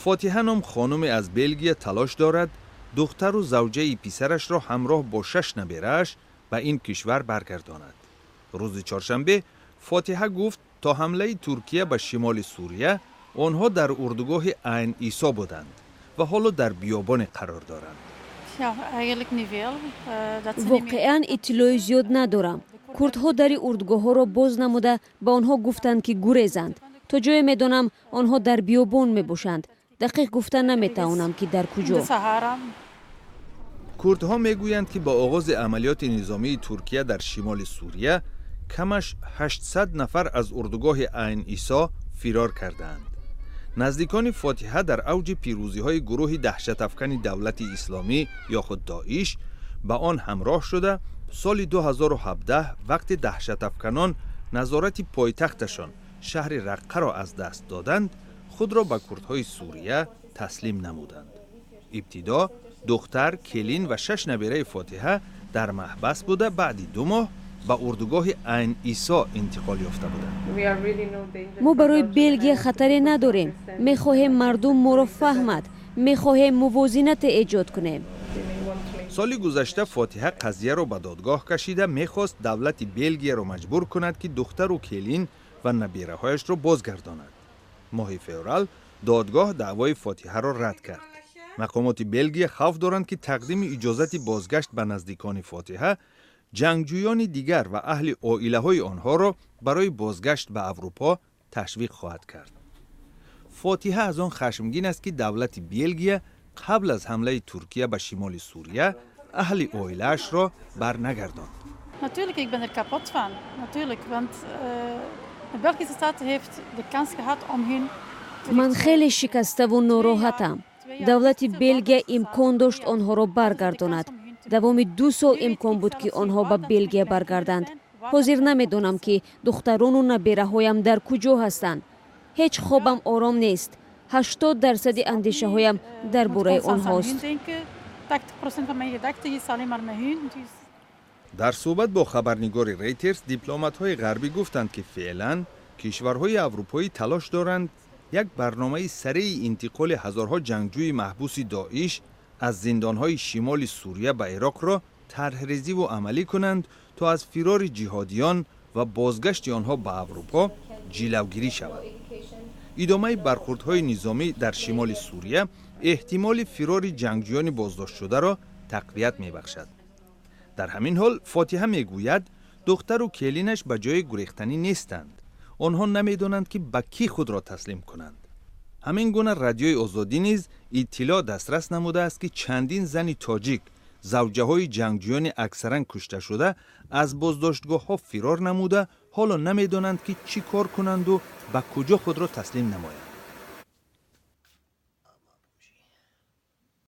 Фотиҳа ном хонуме аз Белгия талош дорад, духтару завҷаи писарашро ҳамроҳ бо шаш наберааш ба ин кишвар баргардонад. Рӯзи чоршанбе Фотиҳа гуфт, то ҳамлаи Туркия ба шимоли Сурия онҳо дар урдугоҳи Айн Исо буданд ва ҳоло дар биёбоне қарор доранд. Воқеан, иттилои зиёд надорам. Курдҳо дари урдугоҳҳоро боз намуда, ба онҳо гуфтанд, ки гурезанд. То ҷое медонам, онҳо дар биёбон мебошанд. Дақиқ гуфта наметавонам, ки дар куҷо. Курдҳо мегӯянд, ки бо оғози амалиёти низомии Туркия дар шимоли Сурия камаш 800 нафар аз урдугоҳи Айн Исо фирор кардаанд. Наздикони Фотиҳа дар авҷи пирӯзиҳои гурӯҳи даҳшатафкани Давлати Исломӣ ё худ Доиш ба он ҳамроҳ шуда, соли 2017, вақте даҳшатафканон назорати пойтахташон, шаҳри Раққаро аз даст доданд, худро ба курдҳои Сурия таслим намуданд. Ибтидо духтар, келин ва шаш набераи Фотиҳа дар маҳбас буда, баъди 2 моҳ ба урдугоҳи Айн Исо интиқол ёфта буданд. Мо барои Белгия хатаре надорем. Мехоҳем мардум моро фаҳмад. Мехоҳем мувозинате эҷод кунем. Соли гузашта Фотиҳа қазияро ба додгоҳ кашида, мехост давлати Белгияро маҷбур кунад, ки духтару келин ва набераҳояшро бозгардонад. Моҳи феврал додгоҳ даъвои Фотиҳаро рад кард. Мақомоти Белгия хавф доранд, ки тақдими иҷозати бозгашт ба наздикони Фотиҳа ҷангҷӯёни дигар ва аҳли оилаҳои онҳоро барои бозгашт ба Аврупо ташвиқ хоҳад кард. Фотиҳа аз он хашмгин аст, ки давлати Белгия қабл аз ҳамлаи Туркия ба шимоли Сурия аҳли оилаашро барнагардонд. Natuurlijk, ik ben er kapot van. Natuurlijk, want de Belgische staat heeft de kans gehad om hun Ман хеле шикаставу нороҳатам. Давлати Белгия имкон дошт онҳоро баргардонад. Давоми 2 сол имкон буд, ки онҳо ба Белгия баргарданд. Ҳозир намедонам, ки духтарону набераҳоям дар куҷо ҳастанд. Ҳеҷ хобам ором нест. 80 дарсади андешаҳоям дар бораи онҳост. 80% van mijn gedachten is alleen maar met hun. Dus Дар суҳбат бо хабарнигори Рейтерс дипломатҳои ғарбӣ гуфтанд, ки феълан кишварҳои аврупоӣ талош доранд як барномаи сареи интиқоли ҳазорҳо ҷангҷӯи маҳбуси Доиш аз зиндонҳои шимоли Сурия ба Ироқро тарҳрезиву амалӣ кунанд, то аз фирори ҷиҳодиён ва бозгашти онҳо ба Аврупо ҷилавгирӣ шавад. Идомаи бархурдҳои низомӣ дар шимоли Сурия эҳтимоли фирори ҷангҷӯёни боздоштшударо тақвият мебахшад. Дар ҳамин ҳол Фотиҳа мегӯяд, духтару келинаш ба ҷои гурехтанӣ нестанд. Онҳо намедонанд, ки ба кӣ худро таслим кунанд. Ҳамин гуна Радиои Озодӣ низ иттилоъ дастрас намудааст, ки чандин зани тоҷик, завҷаҳои ҷангҷӯёни аксаран кушташуда, аз боздоштгоҳҳо фирор намуда, ҳоло намедонанд, ки чӣ кор кунанду ба куҷо худро таслим намоянд.